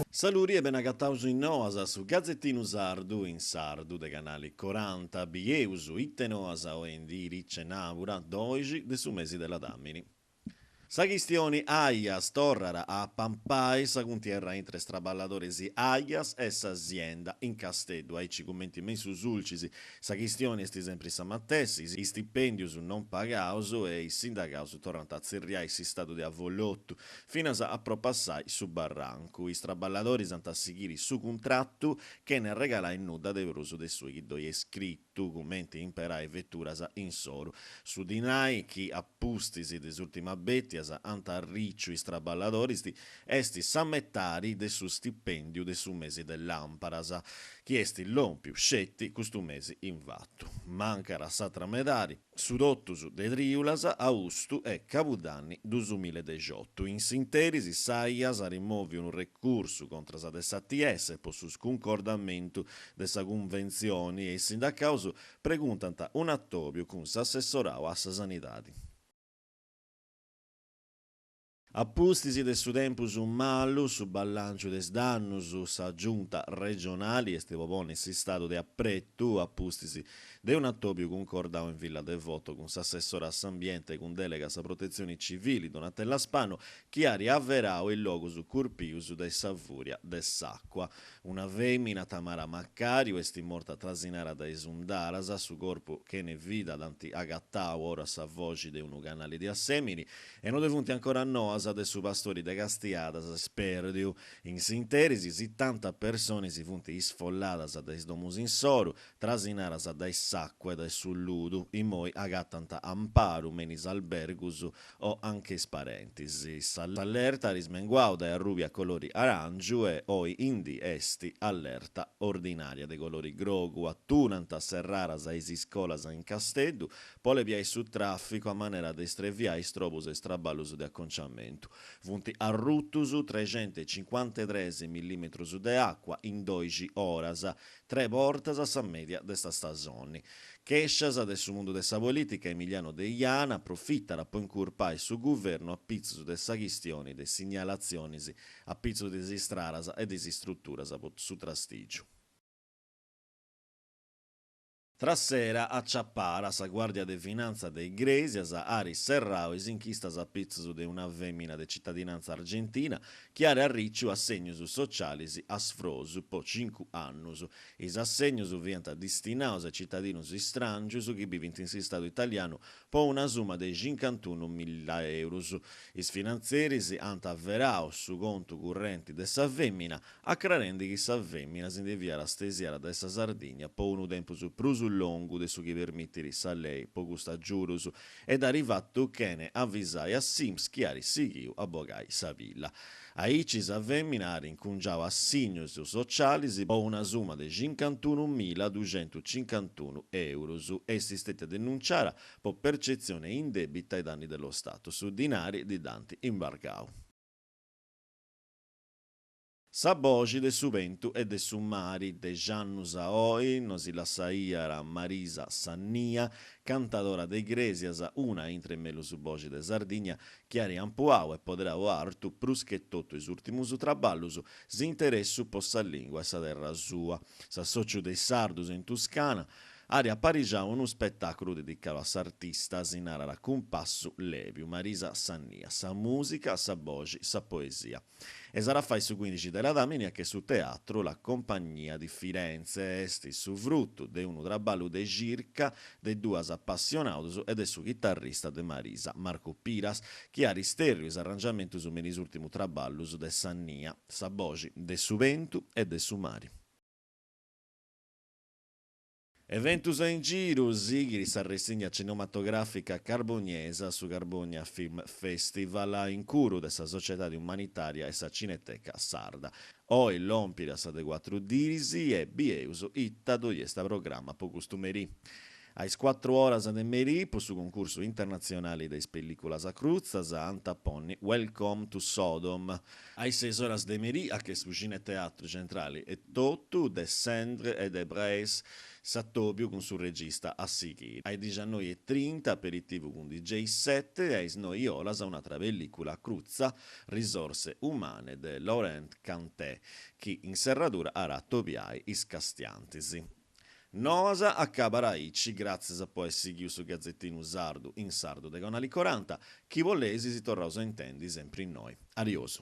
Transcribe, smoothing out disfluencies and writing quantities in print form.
Saluri e benagataus in Noas, su gazetinu sardu in sardu de Canali Coranta. Bieus ite noas oe in diri cenàbura doixi de su mesi de ladàmini. Sa chistioni Aias torrat a apampai sa cuntierra intre is traballadoris Aias e sa sienda in Casteddu, aici cumenti me in su Sulcis sa chistioni est sempri sa matessi, is stipendius non pagaus e is sindacaus torrant a tzerriai s'istadu de avolotu finas a propassai su barrancu. Is traballadoris ant a sighiri su cuntratu chene arregalai nudda de prus de su chi ddoi est scritu. Cumenti imperai veturas insoru. Su dinai chi a pustis de is ùrtimas bètias ant arriciu is traballadoris est sa metadi de su stipèndiu de su mesi de làmparas, chi est lòmpiu sceti custu mesi invatu. Mancat s'atra medadi. Su totus de trìulas, austu e cabudanni duusmilladexiotu. In s'interis s'Aias at mòviu unu recursu contras de s'ATS po su scuncordamentu de sa cunventzioni e is sindacaus preguntant un'atòbiu cun s'assessorau a sa sanidadi. A pustis de su tempus malu, su ballànciu de is dannus, sa Giunta regionali est po ponni s'istadu de apretu a pustis de un'atòbiu cuncordau in Villa Devoto cun s'assessora a s'Ambiente cun dèlega a sa Protetzioni Civili Donatella Spano chi at averau is logus curpius de sa fùria de s'àcua. Una fèmina, Tamara Macariu, est morta trasinara dae is undaras, su corpu chene vida dd'ant agatau oru a sa foxi de unu canali de Assèmini e no ddoi funt ancora noas de su pastori de Castiadas spèrdiu. In s'interis, sitanta personis funt isfolladas dae is domus insoru, trasinaras dae s'àcua e dae su ludu, immoi agatant amparu me in is albergus o anche is parentis. S'allerta at smenguau dae arrùbia a colori aràngiu e oi in dì est allerta ordinària de colori grogu. Aturant serraras is iscolas in Casteddu po allebiai su tràficu a manera de istreviai is strobus e is traballus de aconciamentu. Funt arrutus trexentecincuantetres millìmetrus de àcua in doixi oras, Tre bortas sa mèdia de sa stasoni. Chèscias de su mundu de sa polìtica, Emiliano Deiana aprofitat po incurpai su guvernu a pitzus de sa chistioni de is signalatzionis a pitzus de is istradas e de is istruturas po su trastìgiu. Trassera aciapara, sa Guàrdia de Finantza de Igrèsias at serrau is inchistas a pitzus de una fèmina de citadinantza argentina chi at arriciu assegnus socialis a sfrosu po cincu annus. Is assegnus fiant distinaus a citadinus istràngius chi bivint in s'Istadu italianu po una suma de cincantunu milla eurus. Is finantzeris ant averau su contu currenti de sa fèmina, acrarendi chi sa fèmina si nde fiat stesiada dae sa Sardigna po unu tempus prus longu de su chi permitit sa lei po custus agiudus e dd'at fatu chene avisai a s'Inps chi at sighiu a bogai sa pilla. Aici sa fèmina at incungiau assignus socialis po una suma de cincantunu milla duxentucincantunu eurus. Est stètia denunciara po percezione indebita ai danni dello Stato. Su dinari ddi dd'ant imbargau. Sa boxi de su bentu e de su mari, Dex'annus a oi nosi lassaiat Marisa Sannia, cantadora de Igrèsias, una intre is mellus boxis de Sardigna, chi at ampuau e poderau artu, prus che totu is ùrtimus traballus, s'interessu po sa lìngua e sa terra sua. S'Assòciu de is Sardus in Tuscana at aparixau unu spetàculu dedicau a s'artista, si narat Cun passu lèbiu, Marisa Sannia, sa mùsica, sa boxi, sa poesia. E s'at a fai su cuindixi de ladàmini a che su teatru La Compagnia di Firenze est su frutu de unu traballu de circa de duas apassionaus e de su chitarrista de Marisa, Marco Piras, chi at istèrriu is arrangiamentus me in is ùrtimus traballus de Sannia, Sa boxi de su bentu e de su mari. Eventus in giru, sighit s'arressigna cinematogràfica carboniesa a su Carbonia Film Festival a incuru de sa Sociedadi Umanitària e sa Cineteca Sarda. Oi lompit a sa de cuatru diris e bieus ita ddoi est a programma po custu merì. A is cuatru oras de merì, po su cuncursu internatzionali de is pellìculas crutzas, ant a ponni Welcome to Sodom. A is ses oras de merì, a che su Cineteatru Centrali etotu, De Cendres et de Braise. S'atòbiu cun su regista a sighiri. A is dixiannoi e trinta aperitivu cun DJ set e a is noi oras un'atra pellìcula crutza, Risorse umane de Laurent Cantet, chi in serradura at a atobiai is castiantis. Noas acabat aici, gràtzias po ai sighiu su Gazetinu Sardu in sardu de Canali Coranta, chi boleis si torraus a intendi sempri innoi. Ariosu.